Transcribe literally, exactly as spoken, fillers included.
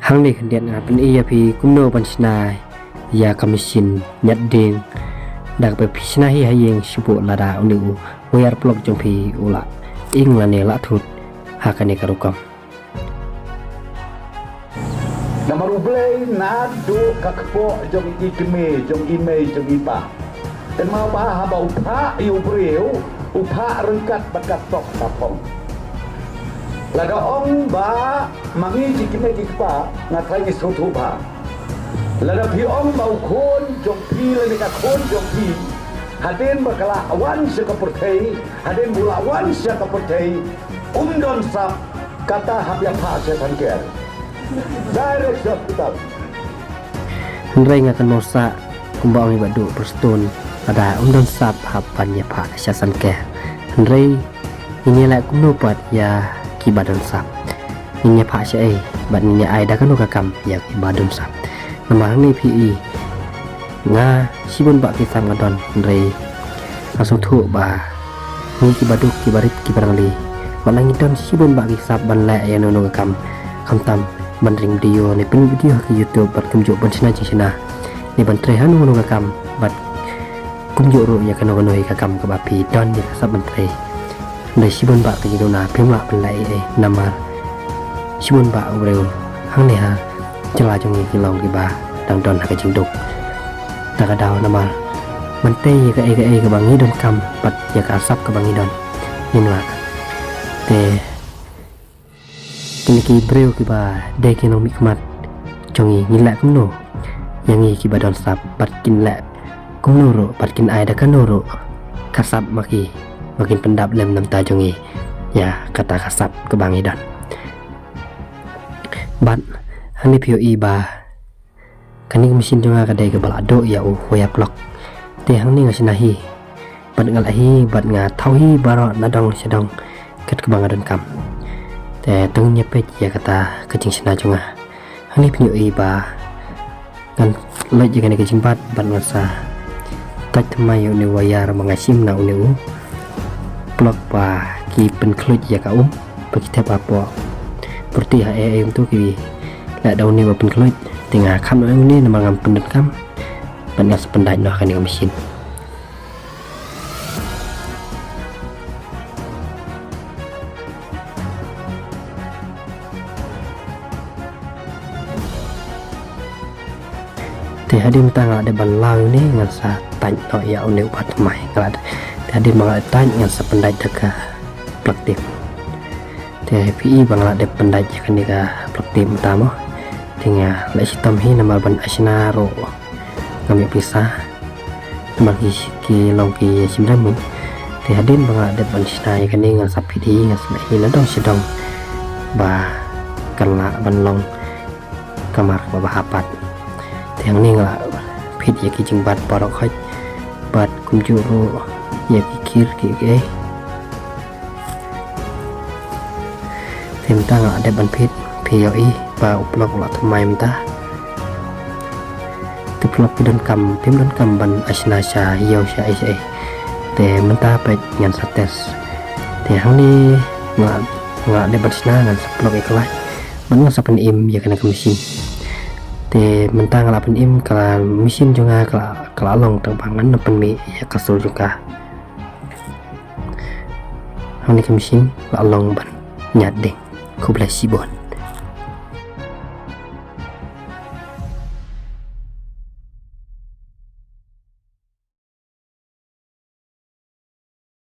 Hangne khyndiat nga pyni ïa phi kumno ban shna ïa ka machine ñiad dieng. Da kaba phi shna hi ha ïing shuh lada une u wire plug jong phi u la ing lane la thut ha kane ka rukom. Namar U Blei naduh ka kpoh jong i kmie jong i mei jong i pa. Te ma ba haba u phah ïa u briew, u phah ryngkat bad ka tok ka phong. Lada ong ba ma ngi ki kmie ki kpa, nga trai ngi sngewthuh bha. Lada phi ong ba u khun jong phi lane ka khun jong phi, hadien ba ka la wan sha ka pyrthei, hadien ba u la wan sha ka pyrthei, um don sap, kata hap ïa phah sha than ker. Direct sha hospital. Hynrei nga kynmaw sah kumba ong i Bah Duh Prestone, lada um don sap hap ban ïa phah sha than ker. Hynrei ngin ïa leh kumno pat ïa kiba don sap? Ngin ïa phah shaei bad ngin ïa ai da kano ka kam ïa kiba don sap? Namar hangne phi i, nga shibun bah ki sap nga don, hynrei nga sngewthuh ba ngi kiba duk, kiba rit, kiba rangli, wat la ngi don shibun bah ki sap ban leh ïa kano kano ka kam, khamtam ban ring video ne pynmih video ha ka YouTube bad kumjuh ban shna jingshna ne ban trei ha kano kano ka kam bad kumjuh ruh ïa kano kano hi ka kam kaba phi don ïa ka sap ban trei. Hynrei shibun bah ka jingduna phim lah ban leh ei ei namar shibun bah u briew hangne ha jylla jong ngi ki long kiba dang don ha ka jingduk. Ta ka daw namar ban tei ïa kaei kaei kaba ngi donkam bad ïa ka sap kaba ngi don, ngim lah. Te kine ki briew kiba dei ki nongmihkhmat jong ngi, ngin leh kumno ïa ngi kiba don sap bad kin leh kumno ruh bad kin ai da kano ruh ka sap ma ki, ba kin pyndap lem na ka bynta jong ngi ïa kata ka sap kaba ngi don? Bad hangne phi ïohi ba kane ka machine jong nga ka dei kaba la duh ïa u wire plug. Te hangne nga shna hi bad nga leh hi bad nga thaw hi baroh na dong sha dong kat kaba nga donkam. Te to ngin ïa peit ïa kata ka jingshna jong nga. Hangne phi ïohi ba ngan loit ïa kane ka jingbat bad ngan sa tight thymmai ïa une u wire ba nga shim na une u plug ba ki pynkhluit ïa ka um ba ki thep hapoh pyrthei ha ei ei um. To ki leh da une ba pynkhluit, te nga kham noh ïa une namar ngam pyndonkam bad nga sa pyndait noh ha kane ka machine. Te hadien mynta nga la dep ban law ïa une, ngan sa tight noh ïa une u ba thymmai. Nga la, te hadien ba nga la tight ngan sa pyndait da ka plug tape. Te phi i ba nga la dep pyndait ïa kane ka plug tape mynta mo. Te nga la shitom hi namar ban ai shna ruh ngam ïoh pisa namar ki, ki long ki shim rem. Te hadien ba nga la dep ban shna ïa kane ngan sa phit hi, ngan sa leh hi na dong sha dong ba kan lah ban long ka mar kaba bha pat. Te hangne nga la phit ïa ki jingbat baroh khoit bad kumjuh ruh ïa ki khir kiei kiei. Te mynta nga la dep ban phit, phi ïohi ba u plug u la thymmai mynta. Te plug phi donkam, phim donkam ban ai shna sha ïew sha ei sha ei. Te mynta peit ngan sa test. Te hangne nga, nga la dep ban shna, ngan sa plug ïa ka light bad ngan sa pynim ïa kane ka machine. Te mynta nga la pynim, ka machine jong nga ka la, ka la long, tang ba ngan ym pynmih ïa ka sur jong ka. Hangne ka machine la long ban ñiad dieng. Khublei shibun.